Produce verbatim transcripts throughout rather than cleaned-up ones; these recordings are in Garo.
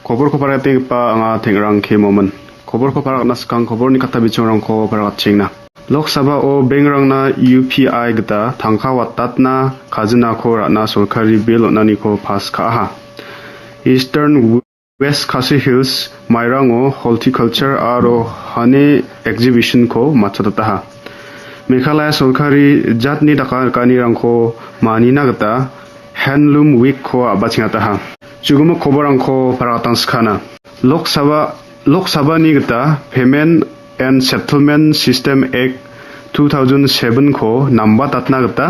Koborko paragatengipa anga Tengrang K Momin. Koborko paragna skang koborni katta bichongrangko paragachengna. Lok Sabha-o bankrangna U P I gita tangka watatna kajinako ra·na sorkari bill on·aniko pass ka·aha. Eastern West Khasi Hills mairango horticulture aro honey exhibition-ko matchotataha. Meghalaya sorkari jatni dakarikanirangko manina gita Handloom Week-ko a·bachengataha. Chugimik koborangko paragatangskhana. Lok Sabha, Lok Sabhani gita Payment and Settlement System Act two thousand seven-ko nambatatna gita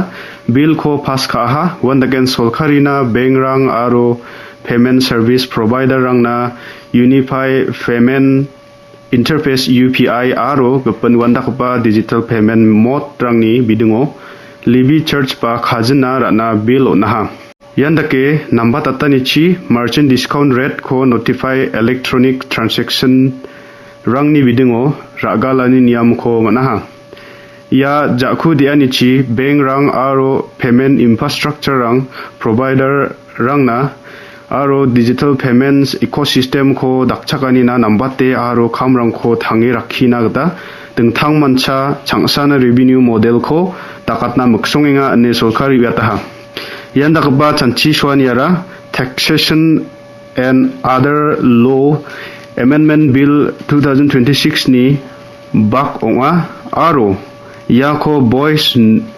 bill-ko pass ka·aha. Uandaken sorkarina bankrang aro payment service provider-rangna Unified Payment Interface, U P I, aro gipin uandakgipa digital payment mode-rangni bidingo levy charge ba kajina ra·na bill on·aha. Ian dake nambatatanichi merchant discount rate-ko notify electronic transaction-rangni bidingo ra·galani niamko man·aha. Ia ja·ku de·anichi bankrang aro payment infrastructure-rang provider-rangna aro digital payments ecosystem-ko dakchakanina nambate aro kamrangko tange rakkina gita dingtangmancha changsana revenue model-ko dakatna miksongenga ine sorkari uiataha. Ian dakgipa chanchi soaniara Taxation and Other Law Amendment Bill two thousand twenty-six-ni bak ong·a aro iako voice,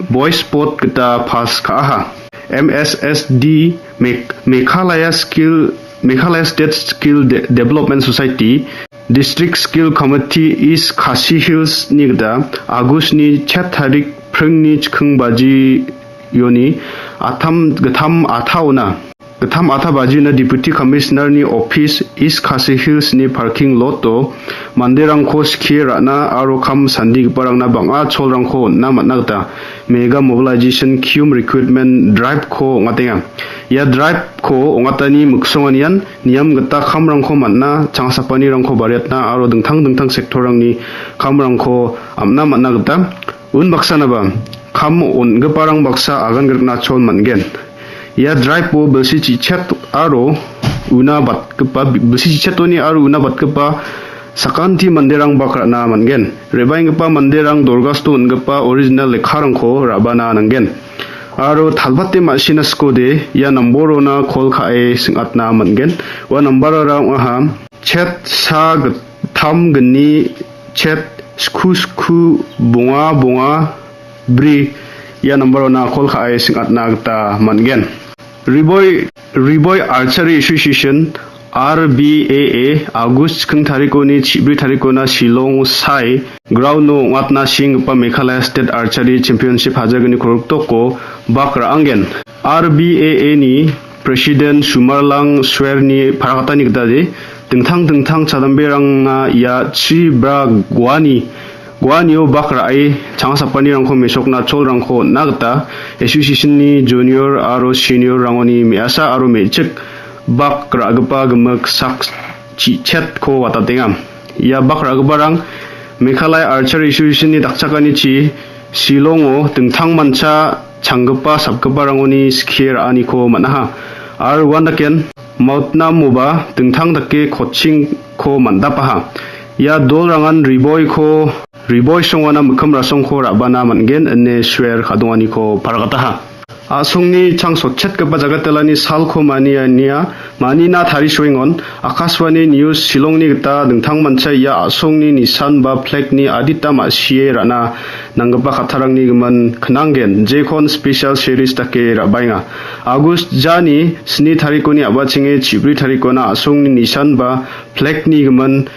voice vote gita pass ka·aha. M S S D, Meg-, Meghalaya Skill, Meghalaya State Skill De-, Development Society, District Skill Committee East Khasi Hills-ni gita August-ni chet tarik pringni chikking baji ioni atam gittam ataona, gittam ata bajina Deputy Commissioner-ni office East Khasi Hills-ni parking lot-o manderangko skie ra·na aro kam sandigiparangna bang·a cholrangko on·na man·a gita mega mobilization cum recruitment drive-ko ong·atenga. Ia drive-ko ong·atani miksonganian niam gita kamrangko man·a, changsapanirangko bariatna aro dingtang dingtang sector-rangni kamrangko am·na man·a gita unbaksanaba kam on·giparang baksa agan grikna chol man·gen. Ia drive-o bilsi chichet aro una batgipa, bilsi chichetoni aro una batgipa sakanti manderang bak ra·na man·gen. Re·baenggipa manderang dorgasto on·gipa original lekkarangko ra·bana nanggen. Aro talbate ma·sina skode ia namborona kol ka·e sing·atna man·gen. Ua nambarara ong·aha, chet sa gittam gni chet sku sku bonga bonga bri ia nambarona kol ka·e sing·atna gita man·gen. Riboi, Riboi Archery Association, R B A A, August chikking tarikoni chibri tarikona Shillong Sai ground-o ong·atna senggipa Meghalaya State Archery Championship hajar gni koroktoko bak ra·angen. R B A A-ni President Sumarlang Swer-ni parakataniko dade, dingtang dingtang chadamberangna ia chi bra guani, guanio bak ra·e changsapanirangko mesokna cholrangko on·na gita association-ni junior aro senior-rangoni me·asa aro me·chik bak ra·gipa gimik sak chi-, chetko watatenga. Ia bak ra·giparang Meghalaya Archery Association-ni dakchakanichi Shillong-o dingtangmancha changgipa sapgiparangoni skie ra·aniko man·aha. Aro uandaken Mautnamoba dingtang dake coaching-ko man·dapaha. Ia dolrangan Riboiko, Riboi songona mikkim rasongko ra·bana man·gen ine swer ka·donganiko paragataha. A·songni chang sotchetgipa jagatelani salko mania, nia, manina tarisoengon, Akashvani News Shillongni gita dingtangmancha ia a·songni nisan ba flag-ni adita ma·sie ra·na nanggipa kattarangni gimin knanggen, jekon special series dake ra·baenga. August jani sni tarikoni a·bachenge chibri tarikona a·songni nisan ba flag-ni gimin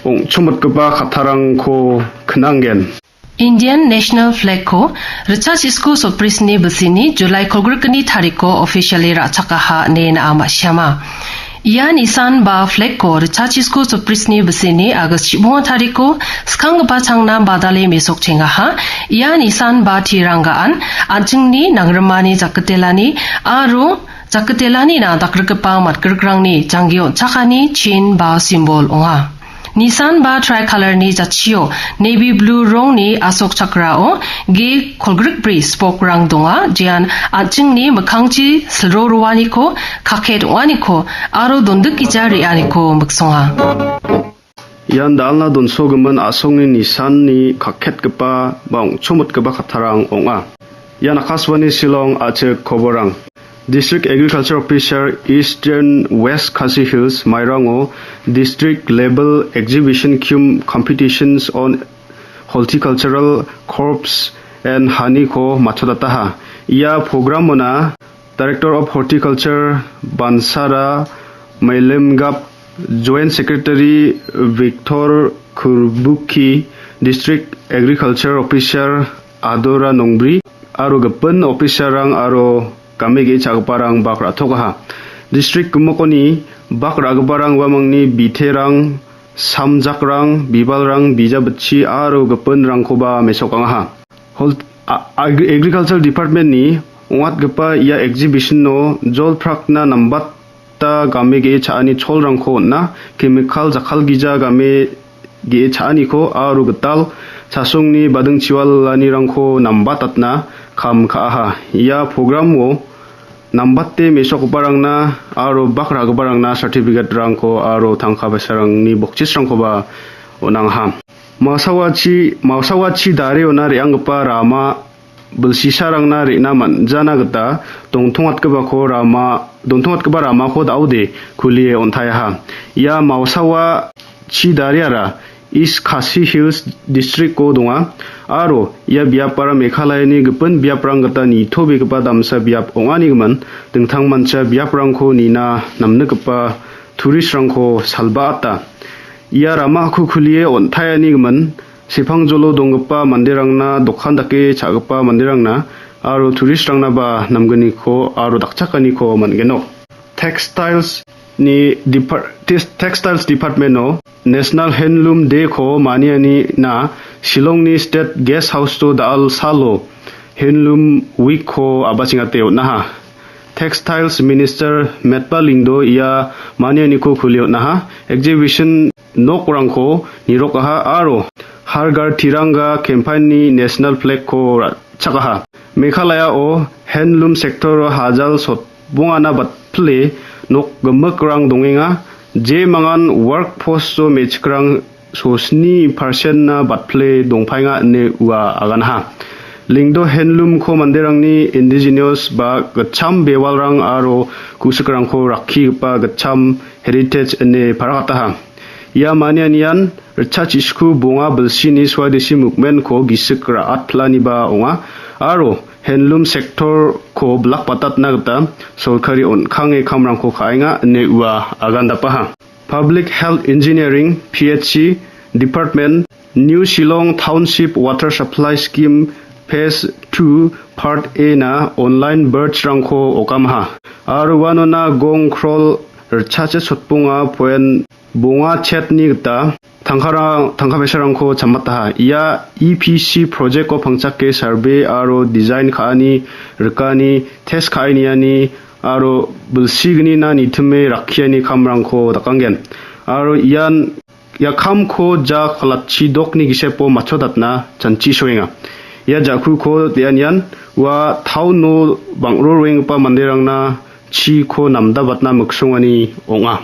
ong·chomotgipa kattarangko knanggen. Indian National Flag-ko ritchasisku sotbrisni bisini July kolgrikgni tarikko officially ra·chakaha ine na·a ma·siama. Ia nisan ba flag-ko ritchasisku sotbrisni bisini August chibonga tarikko skanggipa changna badale mesokchengaha. Ia nisan ba tiranggaan an·chingni nangrimani jakitelani aro jakitelanina dakgrikgipa matgrikrangni janggi on·chakani chin ba simbol ong·a. Nisan ba tricolor-ni jatchio navy blue rongni asok chakrao ge kolgrikbri spok-rang donga, jean an·chingni mikkangchi silro roaniko, kaket ong·aniko aro dondikgija re·aniko miksonga. Ian dalna donsogimin a·songni nisanni kaketgipa ba ong·chomotgipa kattarang ong·a. Ian Akashvani Shillong a·chik koborang. District Agriculture Officer Eastern West Khasi Hills mairango district level exhibition cum competitions on horticultural crops and honey-ko matchotataha. Ia programona Director of Horticulture Bansara Mailemgap, Joint Secretary Victor Kurbuki, District Agriculture Officer Adora Nongbri aro gipin officer-rang aro game ge·e cha·giparang bak ra·tokaha. District gimikoni bak ra·giparang uamangni biterang, samjakrang, bibalrang, bijabitchi aro gipinrangkoba mesokangaha. Hol-, a-, agri-, Agriculture Department-ni ong·atgipa ia exhibition-o jol prakna nambata game ge·e cha·ani cholrangko on·a, chemical jakkalgija game ge·e cha·aniko aro gital chasongni bading chiwalanirangko nambatatna kam ka·aha. Ia program-o nambate mesokgiparangna aro bak ra·giparangna certificate-rangko aro tangka paisarangni boksisrangkoba on·angaha. Maosawachi, maosawachi dare ona re·anggipa rama bilsisarangna re·na man·jana gita dongtongatgipako rama, dongtongatgipa ramako da·ode kulie on·taiaha. Ia maosawachi dareara East Khasi Hills District-o donga aro ia biapara Meghalayani gipin biaprang gita nitobegipa damsa biap ong·anigimin dingtangmancha biaprangko nina namnikgipa tourist-rangko salbaata. Ia ramako kulie on·taianigimin sepangjolo donggipa manderangna, dokan dake cha·gipa manderangna aro tourist-rangnaba namgniko aro dakchakaniko man·genok. Textiles-ni depar-, tes-, Textiles Department-o National Handloom Day-ko manianina Shillongni State Guest House-o da·al salo Handloom Week-ko a·bachengate on·aha. Textiles Minister Metba Lyngdoh ia manianiko kulie on·aha. Exhibition nokrangko nirokaha aro Har Ghar Tiranga campaign-ni national flag-ko ra-, chakaha. Meghalaya-o handloom sector-o hajal sotbongana batpile nok gimikrang dongenga. Je mangan workforce-o me·chikrang sosni percent-na batpile dongpaenga ine ua aganaha. Lyngdoh handloom-ko manderangni indigenous ba gitcham bewalrang aro gu·sikrangko rakkigipa gitcham heritage ine paragataha. Ia manianian ritchachisiku bonga bilsini Swadeshi movement-ko gisik ra·atpilaniba ong·a aro handloom sector-ko bilakbatatna gita sorkari on·kange kamrangko ka·enga ine ua agandapaha. Public Health Engineering, P H E, Department, New Shillong Township Water Supply Scheme Phase two Part A-na online birds-rangko okamaha. Aro uanona gong krol ritchachit sotbonga point bonga chetni gita tangkara-, tangka paisarangko chammataha. Ia E P C project-o pangchake survey aro design ka·ani, rikani, test ka·e niani aro bilsignina nitime rakkiani kamrangko dakanggen. Aro ian ia kamko ja kalatchi dokni gisepo matchodatna chanchi soenga. Ia ja·kuko de·anian ua town-o bang·ro roenggipa manderangna chiko namdabatna miksongani ong·a.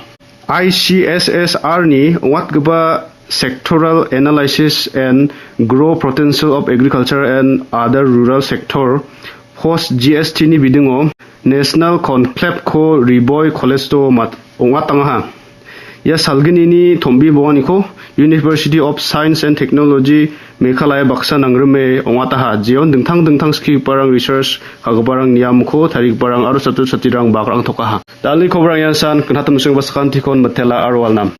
I C S S R-ni ong·atgipa Sectoral Analysis and Growth Potential of Agriculture and Other Rural Sector, post G S T-ni bidingo National Conclave-ko Ri Bhoi College-o mat-, ong·atangaha. Ia salgnini tom·bi bonganiko University of Science and Technology Meghalaya baksa nangrime ong·ataha. Jeon dingtang dingtang skigiparang, research ka·giparang, niamko tarigiparang aro chatro chatrirang bakrang tokaha. Dalni kobrang ian san, knatam singba sakantikon mitela aro alnam.